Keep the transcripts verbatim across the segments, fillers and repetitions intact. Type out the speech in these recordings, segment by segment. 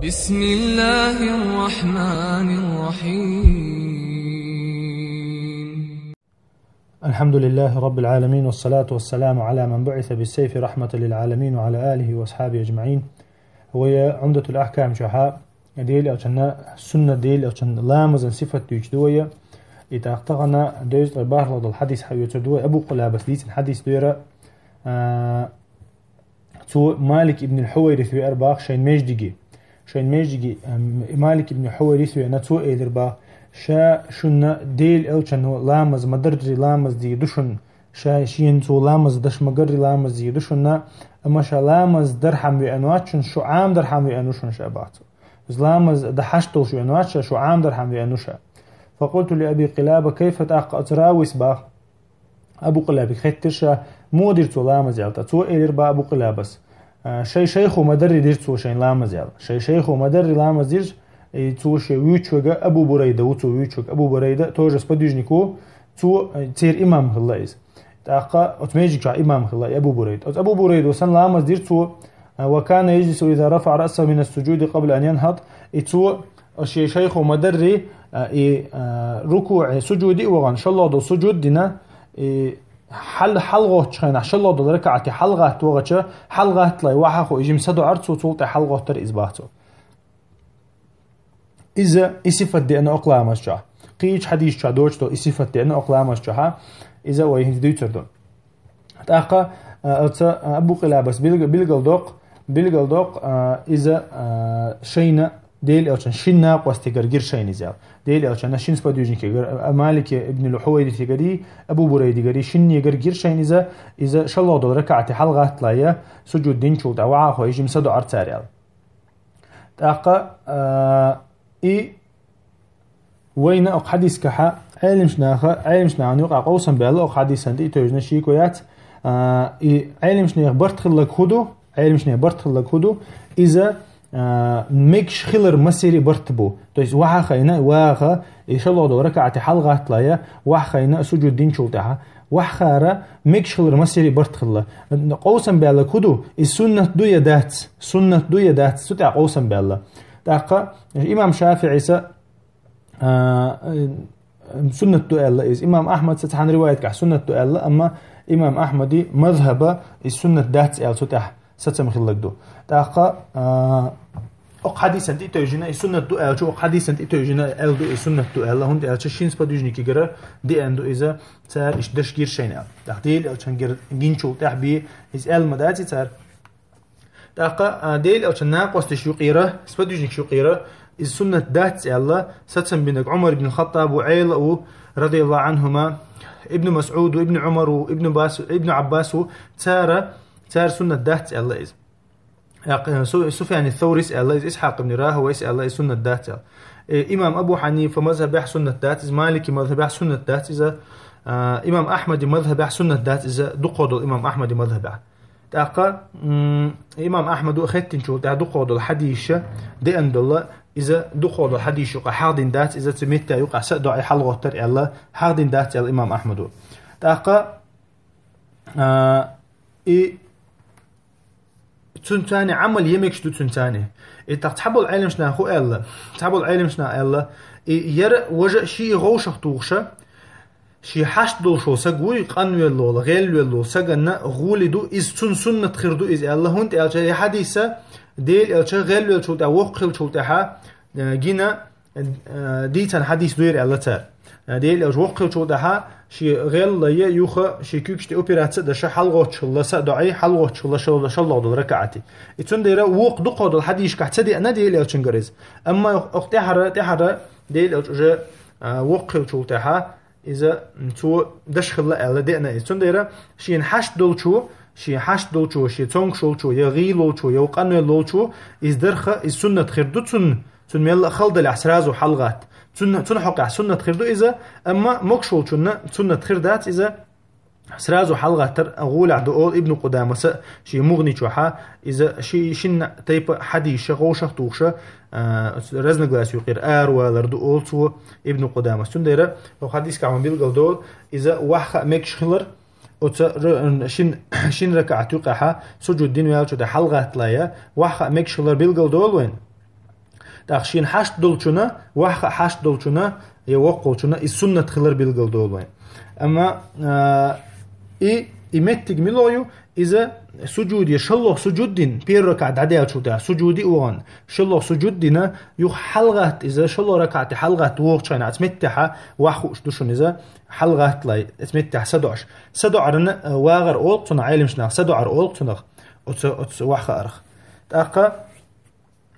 بسم الله الرحمن الرحيم. الحمد لله رب العالمين، والصلاة والسلام على من بعث بالسيف رحمة للعالمين وعلى آله وأصحابه أجمعين. Вай Умдатул Ахкам чу Делан элчанна суннат, Делан элчан ламазан сифат дуьйцуш ду вай. И тӀаккха тахана дезткъеи бархӀлагӀа дола хьадис хьаоьцур ду вай. Абу Къулабас дийцина хьадис ду ер, а, цо Малик ибн Хьувайрис веара бах шайн маьждиге. Шайн маьждиге, ам, Малик ибн Хьувайрис веана, цо элира бах: «Ша шуна Делан элчано ламаз ма дарри ламаз дийр ду шуна, ша шена цо ламаз деш ма гарри ламаз дийр ду шуна, амма ша ламаз дархьама веана вац шуна, шу Ӏамадархьама веана ву шуна ша», бах цо. Из ламаз дан хьашт долуш веана вац ша, шу Ӏамадархьама веана ву ша. فقلت لأبي قلابة: كيف؟ ТӀаккха оцу равис бах, Абу Къулабига хаьттира ша, муха дира цо ламаз аьлла. ТӀаккха цо элира бах Абу Къулабас: «А, шайн шайхо ма дарри дира цо шайна ламаз», аьлла. Шайн шайхо ма дарри ламаз дира, и цо шен вуьйцуш верг Абу Бурайда ву, цо вуьйцуш верг Абу Бурайда, тоже сподвижник ву, цо, э, церан имам хилла иза. ТӀаккха оцу маьждиг чохь имам хилла и Абу Бурайда. Оцу Абу Бурайдо санна ламаз дира цо, а, «وكان يجلس إذا رفع رأسه من السجود قبل أن ينهض». И цо, шен шайхо ма дарри, а, и, а, рукуӀе, сужуде а вахана, шоллагӀа долу сужуд дина, и хьал-, хьалагӀоттучу хенахь, шоллагӀа долу ракаӀате хьалагӀатта вахча, хьалагӀаттале вахьа а хууш, жима садоӀура цо, цул тӀаьхьа хьалагӀоттара иза, бах цо. Иза и сифат деана окху ламаз чохь. Кхечу хьадисаш чохь доцуш долу и сифат деана окху ламаз чохь, иза вай хӀинца дуьйцур ду. ТӀаккха, а, оцу, а, Абу Къулабас билг-, билгалдоккху, билгалдоккху, а, иза, а, шайна Делан элчан шина накъостигара гира шайна иза аьлла. Делан элчанна шина сподвижникигара, а, Малик ибн Хьувайрисигарий, Абу Бурайдигарий шиннегара гира шайна иза, иза шоллагӀа долу ракаӀате хьалагӀаттале, сужуд динчул тӀаьхьа вахьа а хууш, жима садоӀура цара аьлла. ТӀаккха, а, и вайна окху хьадисехь Ӏеламнаха, Ӏеламнахана юкъахь къовсам баьлла окху хьадисан тӀе, и тевжина шеко яц. А, и Ӏеламнехан барт хилларг хӀун ду? Ӏеламнехан барт хилларг хӀун ду? Иза, а, мегаш хилар массери барт бу. То есть вахьа а хиъна, ваха, и шоллагӀа долу ракаӀате хьалагӀаттале, вахьа а хиъна, сужуд динчул тӀаьхьа, вахьа хилар мегаш хилар массери барт хилла. Къовсам баьлларг хӀун ду? И суннат ду я дац? Суннат ду я дац? Цу тӀехь къовсам баьлла. ТӀаккха имам ШафиӀис, а, э, суннат ду аьлла иза. Имам Ахьмадс цхьана риваятехь суннат ду аьлла, амма имам Ахьмадан мазхӀабехь иза суннат дац аьлла цу тӀехь сацам хилларг ду. ТӀаккха, а, окху хьадисан тӀе тевжина, и суннат ду аьлча, окху хьадисан тӀе тевжина аьлла ду, и суннат ду аьлла, хӀунда аьлча шина сподвижникигара деана ду иза, цара иштта даш гира шайна аьлла. ТӀаккха Делан элчангара гинчул тӀаьхьа бен иза аьлла ма дац и цара. ТӀаккха, а, Делан элчан накъосташ юкъера, сподвижникаш юкъера иза суннат дац аьлла сацам бинарг Ӏумар ибн Хаттаб ву, Ӏела а ву, радияллаху Ӏанхума, Ибн МасӀуд ву, Ибн Ӏумар ву, Ибн Бас-, Ибн Ӏаббас ву, цара, цара суннат дац аьлла иза. Якъ-, Су-, Суфьян ас-Саврис аьлла иза, Исхьакъ ибн РахӀавайхӀис аьлла иза суннат дац аьлла. Э, имам Абу Хьанифа мазхӀабехь суннат дац иза, Малики мазхӀабехь суннат дац иза, а, имам Ахьмадан мазхӀабехь суннат дац иза, дукхах долу имам Ахьмадан мазхӀабехь. ТӀаккха, м, имам Ахьмада хаьттинчул тӀаьхьа дукхах долу хьадисаш деана долу, иза дукхах долу хьадисаш юкъахь хьахдина дац, иза цу меттехь юкъахь са а доӀий хьалагӀоттар аьлла, хьахдина дац аьлла имам Ахьмада. ТӀаккха, а, и цуьнан царна Ӏамал е мегаш ду цуьнан царна. И тӀаккха цхьаболу Ӏеламнаха хӀун аьлла? Цхьаболу Ӏеламнаха аьлла, и яра важа а шиъ гӀовшах тухуша, шен хьашт долуш волу саг вуй, къанвелла волу, гӀелвелла волу саганна гӀоли ду, иза цунна суннат хир ду иза аьлла, хӀунда аьлча и хьадиса Делан элча гӀелвеллачул тӀаьхьа, воккха хиллачул тӀаьхьа, э, гина, э, дийцина хьадис ду яра аьлла цара. Э, Делан элча воккха хиллачул тӀаьхьа шен гӀелле юха шен куьйгаш тӀе операци а деш, хьалагӀоттуш хилла, са а доӀий, хьалагӀоттуш хилла шал-, шоллагӀа долу ракаӀате. И цундела вукху дукхах долу хьадисашкахь ца деана Делан элчангара иза. Амма ох-, оху тӀаьхьара, тӀаьхьара Делан элча уже, а, воккха хиллачул тӀаьхьа, иза, м, цо деш хилла аьлла деана иза. Цундела шена хьашт долчо, шен хьашт долчо, шен цомгуш волчо, я гӀийла волчо, я къанвелла волчо, иза дарха, иза суннат хир ду цунна, цунна мелла а хала далехь сразу хьалагӀатта. Цунна, цунна хьокъехь суннат хир ду иза, амма могуш волчунна суннат хир дац иза, сразу хьалагӀаттар гӀолехь ду олу Ибн Къудамаса шен МугӀни чохьа, иза ши-, шинна тайпа хьадисаш гӀовшах тухуша, а, разногласи юкъера аравалар ду олу цо Ибн Къудамас. Цундела оцу хьадискахь вайна билгал долу, иза ваха а мегаш хилар, оцу р-, шин, шин ракаӀат юкъахьа сужуд дина ваьллачул тӀаьхьа хьалагӀаттале, ваха а мегаш хилар билгал долу вайна. ТӀаккха шийна хьашт долчунна, ваха хьашт долчунна, я воккхалчунна, и суннат хилар билгал долу вайн. Амма, а, и, и меттиг мила ю, иза суджуди, шоллагӀа суджуд дина, первый ракаӀат дӀадаьлчул тӀехьа суджуди а вахана, шоллагӀа суджуд дина, юха хьалгӀатта иза, шоллагӀа ракаӀате хьалгӀатта вогӀучхьана, оцу меттехьа ваха хууш ду шуна иза, хьалгӀатталай, оцу меттехьа садоӀуш. СадоӀарна, а, вагӀар олу цунах, Ӏеламнаха садоӀар олу цунах, оцу, оцу ваха арах. ТӀаккха,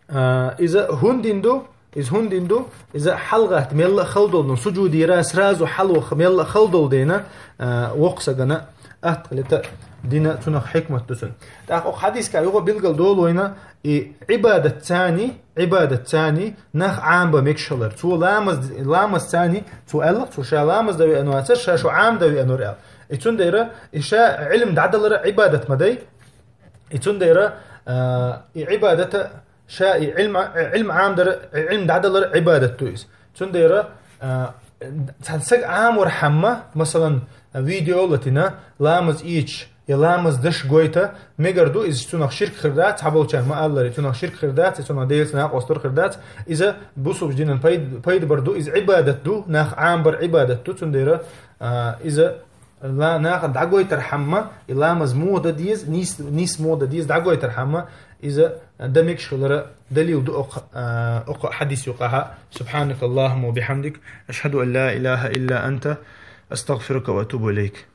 а, иза хӀунда дина ду, иза хӀунда дина ду, иза хьалгӀатта мелла а хала долу, ну, суджудера сразу хьалваха мелла а хала долу дена, а, воккха сагана атта хилийта дина цунах хьикмат ду цунна. ТӀаккха оха хьадисехь юха билгал долу вайна, и Ӏибадат царна, Ӏибадат царна нах Ӏамабан мегаш хилар. Цо ламаз, ламаз царна, цо аьлла, цо ша ламаз дан веана вацара, ша шу Ӏамадан веанера аьлла. И цундела, и ша Ӏилма дӀадалар Ӏибадат ма дай. И цундела, а, и Ӏибадата, ша и Ӏилма, Ӏилма Ӏамадар, Ӏилма дӀадалар Ӏибадат ду иза. Цундела, а, цхьана сага Ӏаморхьама, масалан, видео латийна, ламаз ийцуш, я ламаз деш гойту, мегар ду, иза цунах ширк хир дац, цхьаболчарна ма-аллара, цунах ширк хир дац, цунах Делаца накъосталур хир дац, иза бусулба динан пайд-, пайда бар ду, иза Ӏибадат ду, нах Ӏамабар Ӏибадат ду, цундела, а, иза ла-, нахана дӀагойтархьама, и ламаз муха дан деза, нийса, нийса муха дан деза дӀагойтархьама, иза дан мегаш хилара далил ду оха, а, оха хьадис юкъахьа. سبحانك اللهم وبحمدك، أشهد أن لا إله إلا أنت، أستغفرك وأتوب إليك.